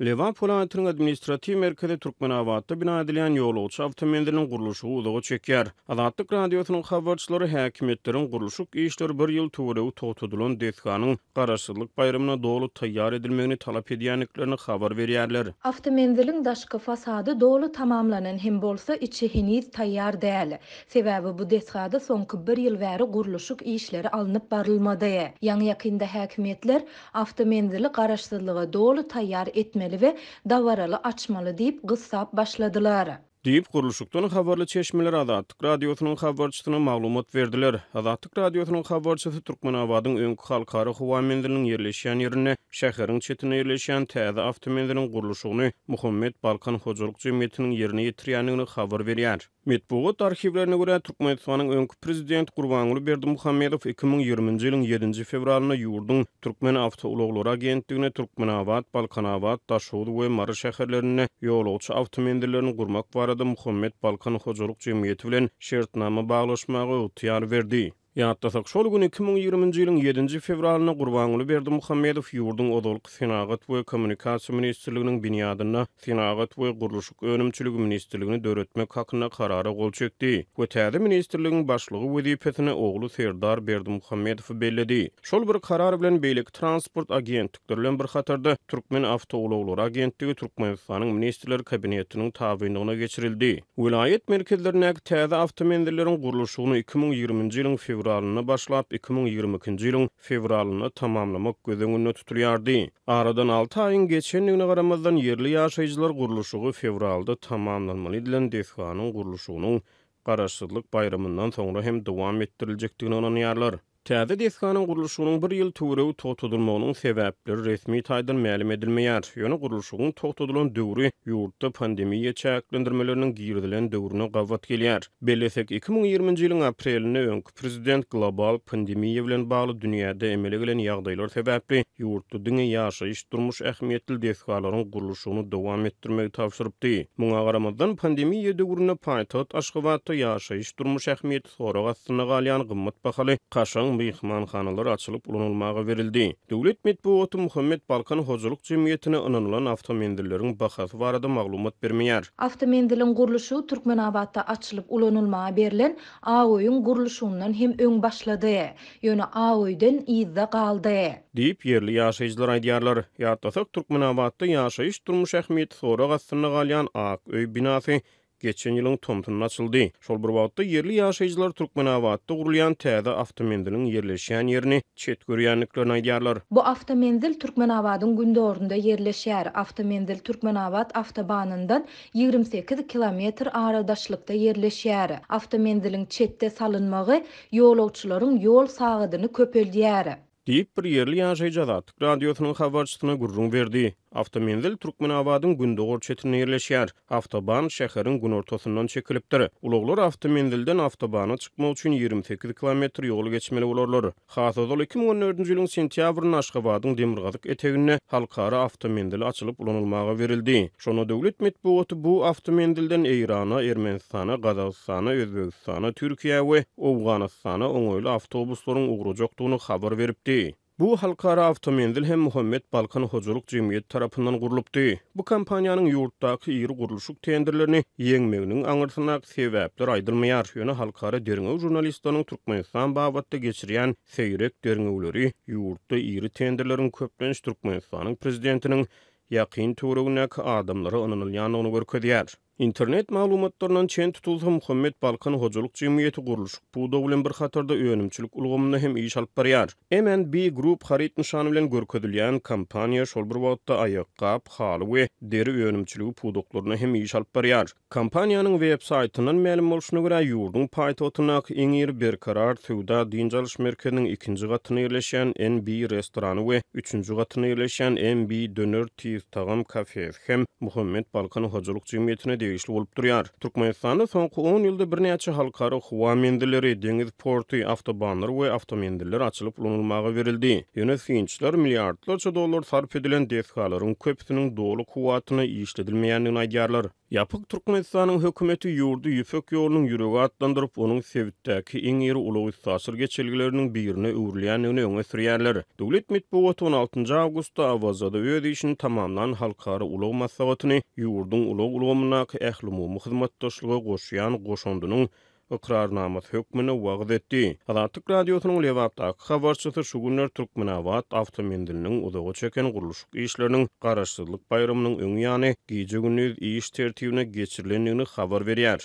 Lebap welaýatynyň administratiw merkezi Türkmenabatda bina edilýän ýolagçy awtomenziliniň gurluşygy uzaga çekýär. Azatlyk Radiosynyň habarçylary häkimiýetleriň gurluşyk işleri bir ýyl töweregi togtadylan desganyň Garaşsyzlyk baýramyna doly taýýar edilmegini talap edýändiklerini habar berýärler. Awtomenziliň daşky fasady doly tamamlanan hem bolsa, içi heniz taýýar däl. Sebäbi bu desgada soňky bir ýyl bäri gurluşyk işleri alnyp barylmady. Ýaňy-ýakynda häkimiýetler Awtomenzili garaşsyzlyga doly taýýar etmeli we dabaraly açmaly diýip gyssap başladylar. Diýip, gurluşykdan habarly çeşmeler Azatlyk Radiosynyň habarçysyna maglumat berdiler. Azatlyk Radiosynyň habarçysy Türkmenabadyň öňki Halkara howa menziliniň ýerleşýän ýerinde, şäheriň çetinde ýerleşýän täze awtomenziliň gurluşygyny Muhammet Balkan hojalyk jemgyýetiniň ýerine ýetirýändigini habar berýär. Metbugat arhiwlerine görä, Türkmenistanyň öňki prezidenti Gurbanguly Berdimuhamedow 2020-nji ýylyň ýedinji fewralynda ýurduň Türkmenawtoulaglary agentligine Türkmenabat, Balkanabat, Daşoguz we Mary şäherlerinde ýolagçy awtomenzillerini gurmak barada Muhammet Balkan hojalyk jemgyýeti bilen şertnama baglaşmaga ygtyýar berdi. Ýatlasak, şol gün 2020-nji ýylyň ýedinji fewralynda Gurbanguly Berdimuhamedow ýurduň ozalky Senagat we kommunikasiýa ministrliginiň binýadynda Senagat we gurluşyk önümçiligi ministrligini döretmek hakynda Karara gol çekdi we täze ministrligiň başlygy wezipesine ogly Serdar Berdimuhamedowy belledi. Şol bir karar bilen beýleki transport agentlikleri bilen bir hatarda Türkmenawtoulaglary agentligi Türkmenistanyň Ministrler Kabinetiniň tabynlygyna geçirildi. Welaýat merkezlerindäki täze awtomenzilleriň gurluşygyny 2020-nji ýylyň fewralynda başlap, 2022-nji ýylyň fewralynda tamamlamak göz öňünde tutulýardy. Aradan alty aýyň geçendigine garamazdan, ýerli ýaşaýjylar gurluşygy fewralda tamamlanmaly edilen desganyň gurluşygynyň Garaşsyzlyk baýramyndan soňra hem dowam etdiriljekdigine ynanýarlar. Täze desganyň gurluşygynyň bir ýyl töweregi togtadylmagynyň sebäpleri resmi taýdan mälim edilmeýär. Ýöne gurluşygyň togtadylan döwri ýurtda pandemiýa çäklendirmeleriniň girizilen döwrüne gabat gelýär. Bellesek, 2020-nji ýylyň aprelinde öňki prezident global pandemiýa bilen bagly dünýäde emele gelen ýagdaýlar sebäpli ýurtda diňe ýaşaýyş-durmuş ähmiýetli desgalaryň gurluşygyny dowam etdirmegi tabşyrypdy. Muňa garamazdan, pandemiýa döwründe paýtagt Aşgabatda ýaşaýyş-durmuş ähmiýetli Sorag astynda galýan gymmat bahaly, kaşaň myhmanhanalar açylyp ulanylmaga berildi. Döwlet metbugaty Muhammet Balkan hojalyk jemgyýetine ynanylan awtomenzilleriň bahasy barada maglumat bermeýär. Awtomenziliň gurluşygy Türkmenabatda açylyp ulanylmaga berlen Ak öýüň gurluşygyndan hem öň başlady. Ýöne Ak öýden yzda galdy. Diýip, ýerli ýaşaýjylar aýdýarlar. Ýatlasak, Türkmenabatda ýaşaýyş-durmuş ähmiýeti sorag astynda galýan Ak öý binasy geçen ýylyň tomsunda açyldy. Şol bir wagtda, ýerli ýaşaýjylar Türkmenabatda gurulýan täze awtomenziliň ýerleşýän ýerini çet görýändiklerini aýdýarlar. Bu awtomenzil Türkmenabadyň gündogarynda ýerleşýär. Awtomenzil Türkmenabat awtobanyndan 28 kilometr aradaşlykda ýerleşýär. Awtomenziliň çetde salynmagy ýolagçylaryň ýol sagadyny köpeldýär. Diýip, bir ýerli ýaşaýjy Azatlyk Radiosynyň habarçysyna gürrüň berdi. Awtomenzil Türkmenabadyň gündogar çetinde ýerleşýär. Awtoban şäheriň günortasyndan çekilipdir. Ulaglar awtomenzilden awtobana çykmak üçin 28 kilometr ýol geçmeli bolarlar. Has ozal 2014-nji ýylyň sentýabrynda Aşgabadyň demirgazyk eteginde halkara awtomenzili açylyp ulanylmaga berildi. Şonda döwlet metbugaty bu awtomenzilden Eýrana, Ermenistana, Gazagystana, Özbegistana, Türkiýä we Owganystana oňaýly awtobuslaryň ugrajakdygyny habar beripdi. Bu halkara awtomenzil hem Muhammet Balkan hojalyk jemgyýeti tarapyndan gurlupdy. Bu kompaniýanyň ýurtdaky iri gurluşyk tenderlerini ýeňmeginiň aňyrsyndaky sebäpler aýdylmaýar, ýöne halkara derňew žurnalistleriniň Türkmenistan babatda geçirýän seýrek derňewleri ýurtda iri tenderleriň köplenç Türkmenistanyň prezidentiniň ýakyn töweregindäki adamlara ynanylýandygyny görkezýär. Internet maglumatlaryndan çen tutulsa, Muhammet Balkan hojalyk jemgyýeti gurluşyk pudagy bilen bir hatarda önümçilik ulgamynda hem iş alyp barýar. M&B Group haryt nyşany bilen görkezilýän kompaniýa şol bir wagtda aýakgap, haly we deri önümçiligi pudaklarynda hem iş alyp barýar. Kompaniýanyň web saýtyndan mälim bolşuna görä, ýurduň paýtagtyndaky iň iri Berkarar söwda-dynç alyş merkeziniň ikinji gatynda ýerleşýän NB restorany we üçünji gatynda ýerleşýän MB döner tiz tagam kafesi hem Muhammet Balkan hojalyk jemgyýetine degişli bolup durýar. Türkmenistanda soňky on ýylda birnäçe halkara howa menzilleri, deňiz porty, awtobanlar we awtomenziller açylyp ulanylmaga berildi. Ýöne synçylar milliardlarça dollar sarp edilen desgalaryň köpüsiniň doly kuwwatyna işledilmeýändigini aýdýarlar. Ýapyk Türkmenistanyň hökümeti ýurdy Ýüpek ýolunyň ýüregi atlandyryp, onuň sebitdäki iň iri ulag-üstaşyr geçelgeleriniň birine öwrülýändigini öňe sürýärler. Döwlet metbugaty on altynjy awgustda Awazada öz işini tamamlan halkara ulag maslahatyny ýurduň ulag ulgamyndaky ählumumy hyzmatdaşlyga goşýan goşandynyň ykrarnamasy hökmünde wagyz etdi. Azatlyk Radiosynyň Lebapdaky habarçysy şu günler Türkmenabat awtomenziliniň uzaga çeken gurluşyk işleriniň Garaşsyzlyk baýramynyň öň ýany gije-gündiz iş tertibine geçirilendigini habar berýär.